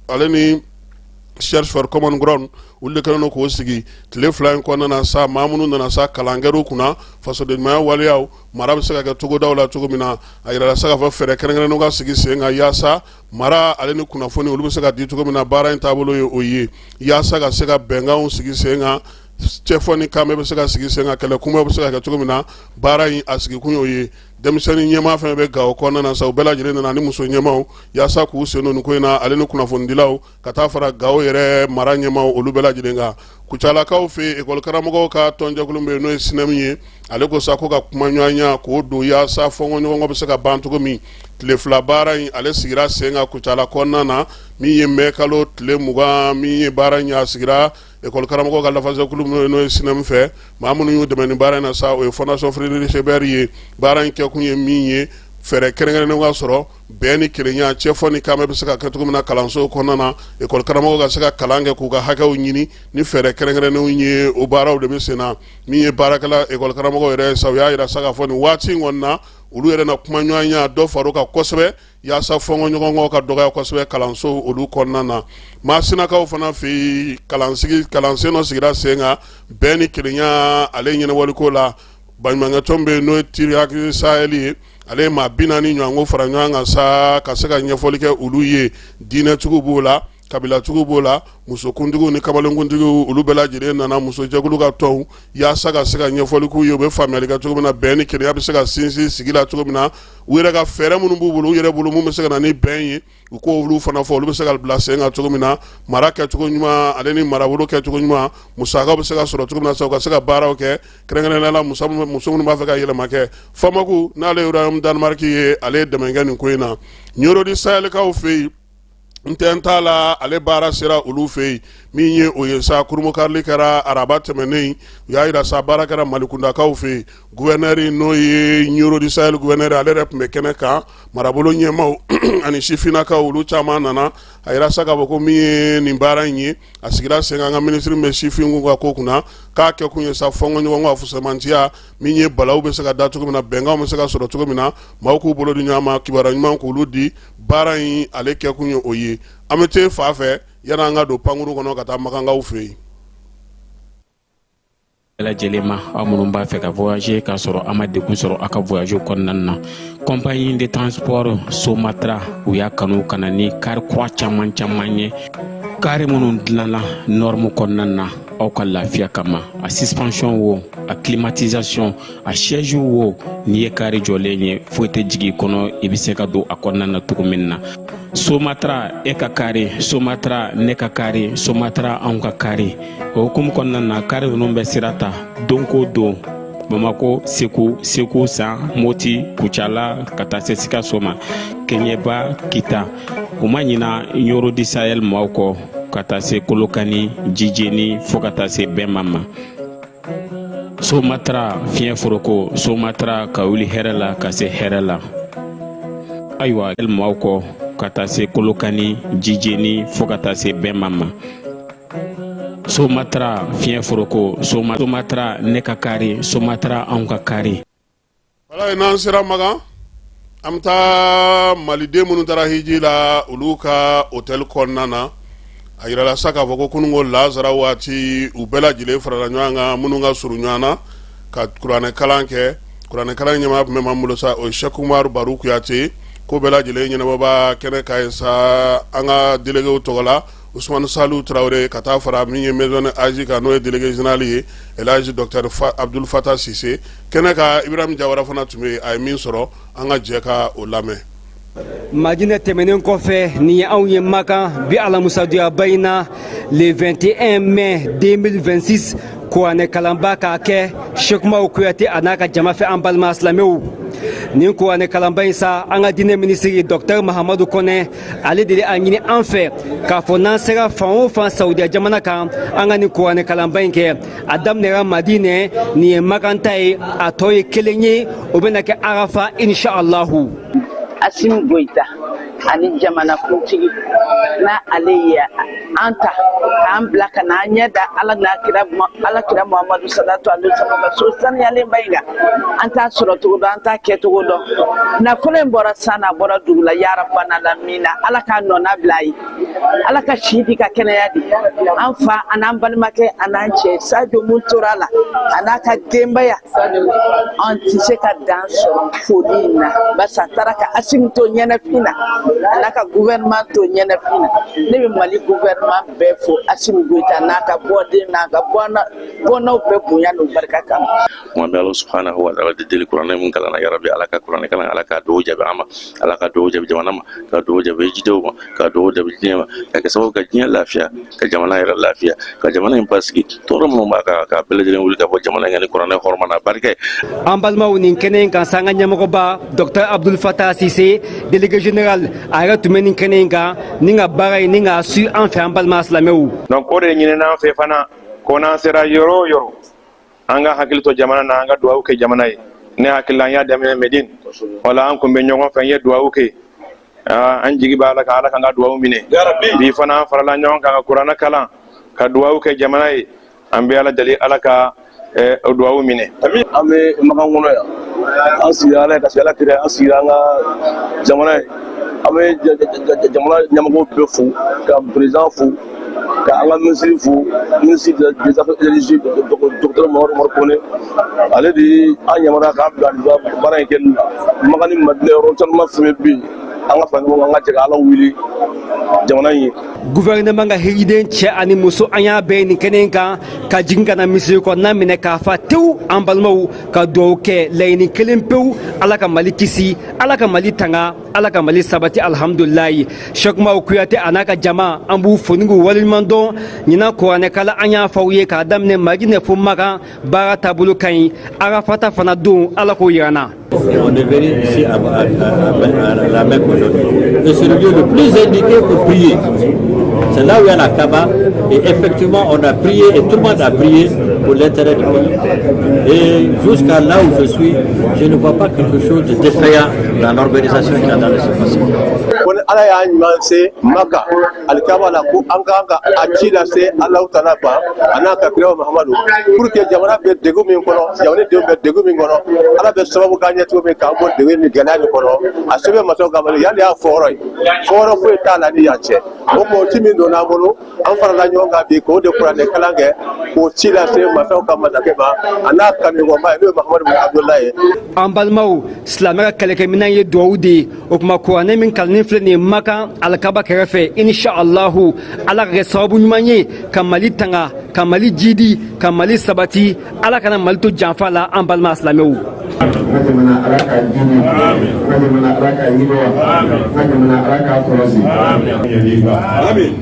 ale ni Search for Common Ground, olu de kɛlen don k'o sigi. Tile 2 in kɔnɔna na sa, maa minnu nana sa, kalan kɛr'u kunna fasodenɲumanya waleyaw, mara bɛ se ka kɛ togodaw la cogo min na. A yirala sa k'a fɔ fɛɛrɛ kɛrɛnkɛrɛnnenw ka sigi sen kan yaasa mara ale ni kunnafoni, olu bɛ se ka di cogo min na. Baara in taabolo ye o ye, yaasa ka se ka bɛnkanw sigi sen kan, cɛfɔ ni kanbɛn bɛ se ka sigi sen kan, kɛlɛ kunbɛn bɛ se ka kɛ cogo min na. Baara in a sigikun y'o ye. Denmisɛnnin ɲɛmaa fɛn bɛ Gawo kɔnɔna na sa, u bɛɛ lajɛlen nana ni muso ɲɛmaaw yaasa k'u sen don nin ko in na, ale ni kunnafonidilaw, ka taa fara Gawo yɛrɛ mara ɲɛmaaw, olu bɛɛ lajɛlen kan. Kucalakaw fɛ yen, ekɔli karamɔgɔw ka tɔnjɛkulu bɛ yen, n'o ye SYNEM ye, ale ko sa ko ka kumaɲɔgɔnya k'o don yaasa fɔnkɔɲɔgɔnkɔ bɛ se ka ban cogo min. Tile 2 baara in, ale sigira sen kan Kucala kɔnɔna na, min ye mɛ kalo tile 20. Min ye baara in ye, a sigira ekɔli karamɔgɔw ka lafasɛkulu min n'o ye SYNEM fɛ. Maa minnu y'u dɛmɛ ni baara in na sa, o ye Fondation Friedrich Ebert ye. Baara in kɛkun ye min ye, fɛɛrɛ kɛrɛnkɛrɛnnenw ka sɔrɔ, bɛn ni kelenya, cɛfɔ ni kanbɛn bɛ se ka kɛ cogo min na kalanso kɔnɔna na, ekɔli karamɔgɔw ka se ka kalan kɛ k'u ka hakɛw ɲini ni fɛɛrɛ kɛrɛnkɛrɛnnenw ye. O baaraw de bɛ sen na. Min ye baarakɛla ekɔli karamɔgɔw yɛrɛ sa, u y'a jira sa k'a fɔ nin waati in kɔni na, olu yɛrɛ na kumaɲɔgɔnya dɔ far'u kan kosɛbɛ yaasa fɔnkɔɲɔgɔnkɔ ka dɔgɔya kosɛbɛ kalanso olu kɔnɔna na. Masinakaw fana fɛ yen, kalansen dɔ sigira sen kan bɛn ni kelenya ale ɲɛnabɔliko la. Baɲumankɛtɔn bɛ yen, n'o ye Tirihaki Sahel ye, ale ye maa 40 ɲɔgɔnko fara ɲɔgɔn kan sa, ka se ka ɲɛfɔli kɛ olu ye. Diinɛtigiw b'o la, kabilatigiw b'o la, musokuntigiw ni kamalenkuntigiw, olu bɛɛ lajɛlen nana, musojɛkulu ka tɔnw, yaasa ka se ka ɲɛfɔli k'u ye, u bɛ faamuyali kɛ cogo min na, bɛn ni kelenya bɛ se ka sinsin sigi la cogo min na. U yɛrɛ ka fɛɛrɛ minnu b'u bolo, u yɛrɛ bolo, mun bɛ se ka na ni bɛn ye, u k'olu fana fɔ, olu bɛ se ka bila sen kan cogo min na, mara kɛcogo ɲuman ale ni marabolo kɛcogo ɲuman, musakaw bɛ se ka sɔrɔ cogo min na sa, u ka se ka baaraw kɛ, kɛrɛnkɛrɛnnenya la muso minnu b'a fɛ ka yɛlɛma kɛ. Famaku, n'ale ye Royaume Danemark ye, ale ye dɛmɛ kɛ nin ko in na. Ɲoro du Sahelkaw fɛ yen, n tɛ n t'a la, ale baara sera olu fɛ yen. Min ye o ye sa, kurunbonkarili kɛra araba tɛmɛnen. U y'a jira sa, baara kɛra malikundakaw fɛ yen. Gouverneur, n'o ye Ɲoro du Sahel gouverneur, ale yɛrɛ tun bɛ kɛnɛ kan. Marabolo ɲɛmaaw ani sifinnakaw, olu caman nana. A yira sa k'a fɔ ko min ye nin baara in ye, a sigira sen kan, an ka minisiri bɛ sifinw ka ko kunna, k'a kɛ kun ye sa fɔnkɔɲɔgɔnkɔ a fusamantiya, min ye balawu bɛ se ka da cogo min na, bɛnkanw bɛ se ka sɔrɔ cogo min na, maaw k'u bolo di ɲɔgɔn ma, kibaruya ɲuman k'olu di. Baara in ale kɛkun ye o ye. An bɛ te fa fɛ yanni an ka don pankuru kɔnɔ ka taa makankaw fɛ yen. Bɛɛ lajɛlen ma, aw minnu b'a fɛ ka voyager k'a sɔrɔ a ma degun sɔrɔ a ka voyage kɔnɔna na, compagnie de transport Somatra, u y'a kanu ka na ni kari kura caman caman ye, kari minnu dilanna norme kɔnɔna na aw ka lafiya kama. A suspension wo, a climatisation, a siège wo, n'i ye kari jɔlen ye, foyi tɛ jigin i kɔnɔ, i bɛ se ka don a kɔnɔna na cogo min na. Somatra, e ka kari Somatra, ne ka kari Somatra, anw ka kari. O hukumu kɔnɔna na, kari ninnu bɛ sira ta don ko don Bamako, Segu, Segu San, Moti, Kucala, ka taa se Sikaso ma, Kɛɲɛba, Kita. U ma ɲina Ɲoro du Sahel maaw kɔ, ka taa se Kolokani, Jijeni, fo ka taa se Bɛnma ma. Somatra fiɲɛ foroko, Somatra ka wuli hɛrɛ la ka se hɛrɛ la. Ayiwa, maaw kɔ ka taa se Kolokani, Jijeni, fo ka taa se Bɛnba ma. Somatra fiɲɛ foroko, Somatra ne ka kari, Somatra anw ka kari. Wala n'an sera Makan, an bɛ taa maliden minnu taara hiji la, olu ka hôtel kɔnɔna na. A yirala sa k'a fɔ ko kununko lazara waati, u bɛɛ lajɛlen farala ɲɔgɔn kan, minnu ka surun ɲɔgɔn na, ka kuranɛ kalan kɛ. Kuranɛ kalan ɲɛmaa tun bɛ maa bolo sa, o ye Sɛki Umaru Baru Kuyate. Ko bɛɛ lajɛlen ɲɛnabɔba kɛnɛ kan ye sa, an ka déléguéw tɔgɔ la, Usumani Saliu Tarawele, ka taa fara min ye maison aji kan, n'o ye délégué général ye, Elhaji docteur Abdul Fatah Sise. Kɛnɛ kan, Ibrahim Jawara fana tun bɛ yen. A ye min sɔrɔ, an ka jɛ ka o lamɛn. Madinɛ tɛmɛnen kɔfɛ, nin ye anw ye Makan bi alamusadonyaba in na, le 21 mai 2026, kuranɛ kalanba k'a kɛ Sɛkumaru Kuyate a n'a ka jama fɛ. An balima silamɛw, nin kuranɛ kalanba in sa, an ka diinɛ minisiri Dɔktɛr Mahamadu Kɔnɛ, ale de a ɲini an fɛ k'a fɔ n'an sera fan o fan Saudiya jamana kan, an ka nin kuranɛ kalanba in kɛ. A daminɛra Madinɛ, nin ye Makan ta ye, a tɔ ye kelen ye, o bɛna kɛ Arafa, inshallahu. Asimi Goyita ani jamanakuntigi n'a ale ye an ta k'an bila ka n'an ɲɛ da Ala n'a kira, Ala kira Muhamadu salatu alaihi wasallam ka so saniyalenba in kan, an t'a sɔrɔ cogo dɔn, an t'a kɛ cogo dɔn. Nafolo in bɔra san na, a bɔra dugu la, yarabana la min na, Ala k'a nɔna bila a ye, Ala ka si di, ka kɛnɛya di an fa an'an balimakɛ an'an cɛ Sajo mun tora la a n'a ka denbaya. An tɛ se ka dan sɔrɔ foli in na, barisa a taara ka Asimi to ɲɛnafin na, a n'a ka gouvernement to ɲɛnafin na. Ne bɛ Mali gouvernement bɛɛ fo, Asimi Goyita n'a ka bɔden n'a ka bɔnnaw bɛɛ bonya n'u barika kama. An bɛ Ala subhanahu wa ta'ala de deli, kuranɛ min kalanna, ya rabbi, Ala ka kuranɛ kalan, Ala ka dugawu jaabi an ma, Ala ka dugawu jaabi jamana ma, ka dugawu jaabi jidenw ma, ka dugawu jaabi diɲɛ ma, ka kɛ sababu ka diɲɛ lafiya, ka jamana yɛrɛ lafiya, ka jamana in basigi. Tɔɔrɔ minnu b'a kan, k'a bɛɛ lajɛlen wuli ka bɔ jamana in kan ni kuranɛ hɔrɔma n'a barika ye. An balimaw, nin kɛnɛ in kan sa, an ka ɲɛmɔgɔba Dr Abdul Fatah Sise, délégué général, a yɛrɛ tun bɛ nin kɛnɛ in kan ni ka baara in ni k'a su an fɛ, an balima silamɛw. Donc o de ɲinina an fɛ fana ko n'an sera yɔrɔ o yɔrɔ, an ka hakili to jamana na, an ka duwawu kɛ jamana ye. Ne hakili la, an y'a daminɛ Medine, wala an kun bɛ ɲɔgɔn fɛ, n ye duwawu kɛ, an jigi b'a la ka Ala k'an ka duwawu minɛ. Bi fana, an farala ɲɔgɔn kan ka kuranɛ kalan, ka duwawu kɛ jamana ye. An bɛ Ala deli, Ala ka duwawu minɛ. An bɛ Makan kɔnɔ yan, an sigira Ala ye, ka sigi Ala kira, an sigira an ka jamana ye. An bɛ jamana ɲɛmɔgɔw bɛɛ fo, ka président fo, ka an ka minisiri fo, ministre des Affaires religieuses, docteur Mamadu Umaru Kone. Ale de ye an yamaruya k'an bila nin baara in kɛli la. Makan ni Madinɛ, yɔrɔ caman fɛn bɛ yen, an ka fara ɲɔgɔn kan, an ka jɛ ka Ala wele jamana in ye. Gouvernement ka hijiden cɛ ani muso, an y'a bɛɛ nin kɛnɛ in kan ka jigin ka na misiri kɔnɔna minɛ k'a fa tewu. An balimaw, ka dugawu kɛ, laɲini kelen pewu: Ala ka Mali kisi, Ala ka Mali tanga, Ala ka Mali sabati. Alhamdulilayi, Sɛkumaru Kuyate a n'a ka jama, an b'u fo ni k'u waleɲuman dɔn. Ɲinan kuranɛkala, an y'a fɔ aw ye k'a daminɛ Madinɛ fo Makan, baara taabolo ka ɲi. Arafata fana don, Ala k'o yira n na. On est venu ici à la Mecque aujourd'hui. Et c'est le lieu le plus indiqué pour prier. C'est là où il y a la Kaaba. Et effectivement, on a prié et tout le monde a prié pour l'intérêt du pays. Et jusqu'à là où je suis, je ne vois pas quelque chose de défaillant dans l'organisation qui est en train de se passer. Ko ni Ala y'a ɲuman se Maka alikaba la, ko an kan ka a ci lase Alahu Taala ma a n'a ka kira Mahamadu, pour que jamana bɛ degun min kɔnɔ, jamanadenw bɛ degun min kɔnɔ, Ala bɛ sababu k'an ɲɛ cogo min k'an bɔ degun ni gɛlɛya min kɔnɔ. A sɛbɛn masaw ka yan de y'a fɔyɔrɔ ye, fɔyɔrɔ foyi t'a la ni yan cɛ. O tuma, o ci min donna an bolo, an farala ɲɔgɔn kan bi k'o de kuranɛ kalan kɛ, k'o ci lase masaw ka masakɛ ma a n'a kanuɲɔgɔnba ye, n'o ye Mahamadu bin Abudulayi ye. An balimaw, silamɛ ka kɛlɛkɛminɛn ye duwawu de ye. O tuma, kuranɛ min kalanni filɛ nin ye Makan alikaba kɛrɛfɛ, inshallahu, Ala ka kɛ sababu ɲuman ye ka Mali tanga, ka Mali jidi, ka Mali sabati. Ala kana Mali to janfa la, an balima silamɛw. An ka jamana, Ala ka jidi. An ka jamana, Ala ka yiriwa. An ka jamana, Ala k'a kɔlɔsi.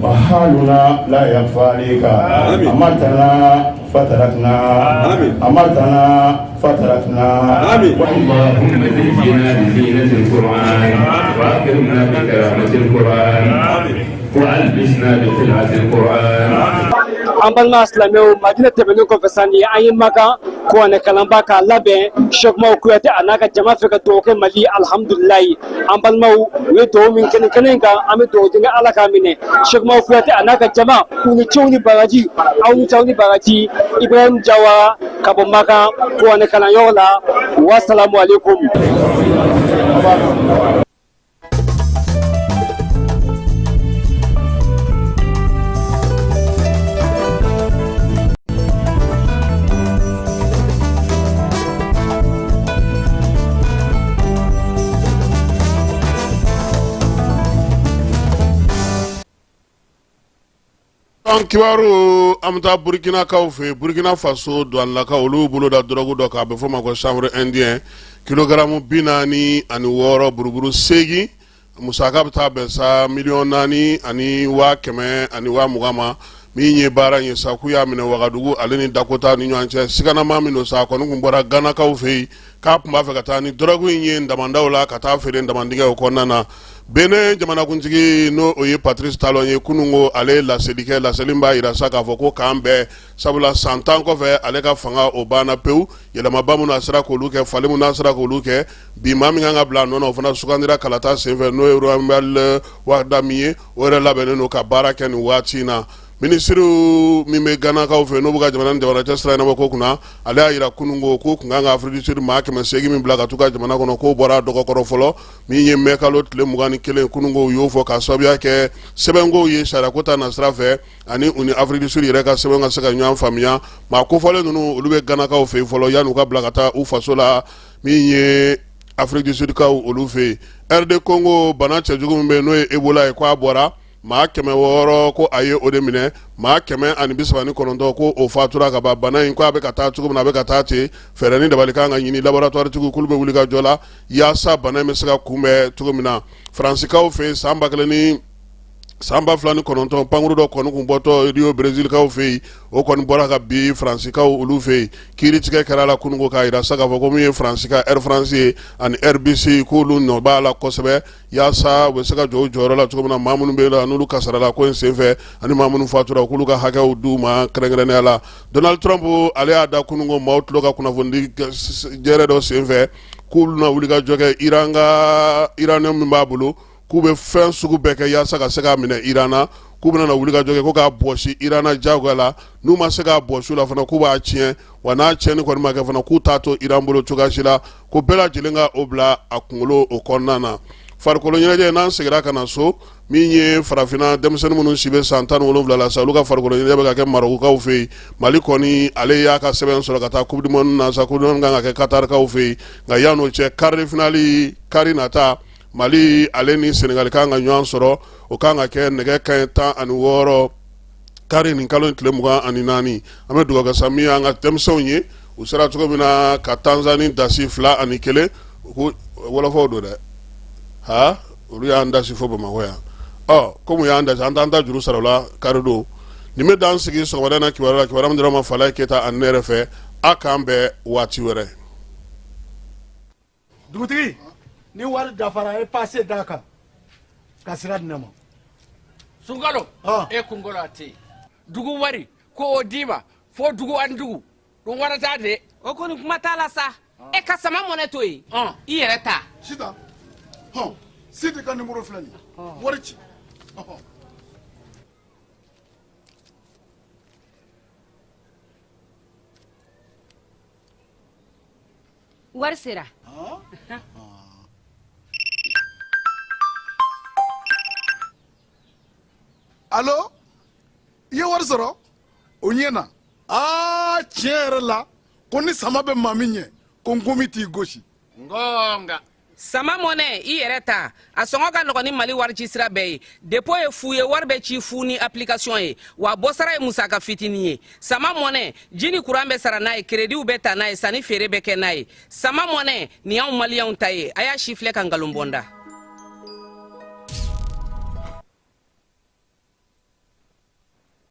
وحالنا لا يخفى عليك. أمرتنا فتركنا، أمرتنا فتركنا. اللهم زينا بزينة القرآن، وأكرمنا بكرامة القرآن، وألبسنا بخلعة القرآن. An balima silamɛw, Madinɛ tɛmɛnen kɔfɛ san nin ye an ye Makan kuranɛ kalanba k'a labɛn Sɛkumaru Kuyate a n'a ka jama fɛ ka dugawu kɛ Mali. Alihamudulilayi, an balimaw, u ye dugawu min kɛ nin kɛnɛ in kan, an bɛ dugawu kɛ Ala k'a minɛ. Sɛkumaru Kuyate a n'a ka jama, u ni cew ni baraji, aw ni cew ni baraji. Ibrahim Jawara ka bɔ Makan kuranɛ kalanyɔrɔ la. Wasalamu aleykum. An kibaru, an bɛ taa Burukinakaw fɛ. Burukina Faso duwanilakaw, olu y'u bolo da dɔrɔgu dɔ kan, a bɛ f'o ma ko chanvre indien, kilogaramu 46 buruburu 8. Musaka bɛ taa bɛn sa miliyɔn 4 ani 100,000 ani 20,000 ma. Min ye baara in ye sa, k'u y'a minɛ Wagadugu ale ni Dakota ni ɲɔgɔn cɛ. Siganama min don sa, a kɔni tun bɔra Ganakaw fɛ yen, k'a tun b'a fɛ ka taa ni dɔrɔgu in ye damandaw la, ka taa feere damandingɛw kɔnɔna na. Benin jamanakuntigi, n'o o ye Patrice Talon ye, kunun ko ale ye laseli kɛ. Laseli b'a jira sa k'a fɔ ko k'an bɛɛ, sabula san 10 kɔfɛ ale ka fanga o banna pewu. Yɛlɛmaba minnu a sera k'olu kɛ, falen minnu a sera k'olu kɛ, bi maa min kan ka bila a nɔ na, o fana sugandira kalata senfɛ, n'o ye Romuald Wadagni ye. O yɛrɛ labɛnnen don ka baara kɛ nin waati in na. Minisiri min bɛ Ganakaw fɛ, n'o bɛ ka jamana ni jamana cɛ sira ɲɛnabɔ ko kunna, ale y'a jira kunun ko k'u tun kan ka Afrique du Sud maa 800 min bila ka t'u ka jamana kɔnɔ, k'o bɔra a dɔgɔkɔrɔ fɔlɔ. Min ye mɛ kalo tile 21, kunun ko u y'o fɔ k'a sababuya kɛ sɛbɛnkow ye sariyako ta nasira fɛ, ani u ni Afrique du Sud yɛrɛ ka sɛbɛn ka se ka ɲɔgɔn faamuya. Maa kofɔlen ninnu, olu bɛ Ganakaw fɛ yen fɔlɔ yanni u ka bila ka taa u faso la, min ye Afrique du Sud kaw olu fɛ yen. RD Congo, bana cɛjugu min bɛ yen, n'o ye Ebola ye, k'a bɔra maa 600, ko a ye o de minɛ, maa 139, ko o fatura ka ban. Bana in, ko a bɛ ka taa cogo min na, a bɛ ka taa ten. Fɛɛrɛ ni dabali kan ka ɲini. Laboratoire tigiw k'olu bɛ wuli ka jɔ la yaasa bana in bɛ se ka kunbɛn cogo min na. Faransikaw fɛ yen, san 1000 ni san 2009, pankuru dɔ kɔni kun bɔtɔ Rio, Brezilkaw fɛ yen, o kɔni bɔra ka bin Faransikaw olu fɛ yen. Kiiritigɛ kɛra la kununko k'a jira sa k'a fɔ ko min ye Faransi ka Air France ye ani Airbus, k'olu nɔ b'a la kosɛbɛ, yaasa u bɛ se ka jɔ u jɔyɔrɔ la cogo min na. Maa minnu bɛ yen n'olu kasarala ko in senfɛ ani maa minnu fatura, k'olu ka hakɛw d'u ma kɛrɛnkɛrɛnnenya la. Donald Trump, ale y'a da kununko maaw tulo ka kunnafonidi jɛrɛ dɔ senfɛ, k'olu na wulikajɔ kɛ Iran ka uranium min b'a bolo, k'u bɛ fɛn sugu bɛɛ kɛ yaasa ka se k'a minɛ Iran na, k'u bɛna wulikajɔ kɛ ko k'a bɔsi Iran na diyagoya la. N'u ma se k'a bɔsi u la fana, k'u b'a tiɲɛ wa. N'a tiɲɛni kɔni ma kɛ fana, k'u t'a to Iran bolo cogoya si la, ko bɛɛ lajɛlen ka o bila a kunkolo o kɔnɔna na. Farikolo ɲɛnajɛ, n'an seginna ka na so, min ye farafinna denmisɛnnin minnu si bɛ san 17 la sa, olu ka farikolo ɲɛnajɛ bɛ ka kɛ Marɔkukaw fɛ yen. Mali kɔni, ale y'a ka sɛbɛn sɔrɔ ka taa coupe du monde na sa. Coupe du monde kan ka kɛ Katarikaw fɛ yen, nka yan'o cɛ, quart de finale kari nata, Mali ale ni Senegali kan ka ɲɔgɔn sɔrɔ. O kan ka kɛ nɛgɛ kanɲɛ 16 kari nin kalo tile 24. An bɛ dugawu kɛ sa, min y'an ka denmisɛnw ye, u sera cogo min na ka Tanzanie dasi 2-1. Ko wɔlɔfɔw don dɛ, ha, olu y'an dasi fo Bamakɔ yan. Ɔ komi u y'an dasi, an t'an ta juru sara u la karidon. Nin bɛ dan sigi sɔgɔmada in na kibaruya la, kibaruya min dira ma Falaye Keyita ani ne yɛrɛ fɛ. A k'an bɛn waati wɛrɛ. Dugutigi, ni wari dafara, e pase d'a kan ka sira di ne ma. Sunkalo, e kunkolo a tɛ yen. Dugu wari ko o d'i ma fo dugu ani dugu ɗum warata de. O kɔni, kuma t'a la sa. E ka sama mɔnɛ to yen, i yɛrɛ ta. Sitan, hɔn, Sidi ka nimoro filɛ nin ye, wari ci. Wari sera. Alo, i ye wari sɔrɔ, o ɲɛna. Aa, tiɲɛ yɛrɛ la, ko ni sama bɛ maa min ɲɛ, ko nkomi t'i gosi. Ngonga. Sama mɔnɛ, i yɛrɛ ta, a sɔngɔ ka nɔgɔn ni Mali warici sira bɛɛ ye. Dépôt ye fu ye, wari bɛ ci fu ni application ye, wa bɔsara ye musaka fitinin ye. Sama mɔnɛ, ji ni kuran bɛ sara n'a ye, kerediw bɛ ta n'a ye, sanni feere bɛ kɛ n'a ye. Sama mɔnɛ nin y'anw maliyɛnw ta ye. A y'a si filɛ ka nkalon bɔ n da.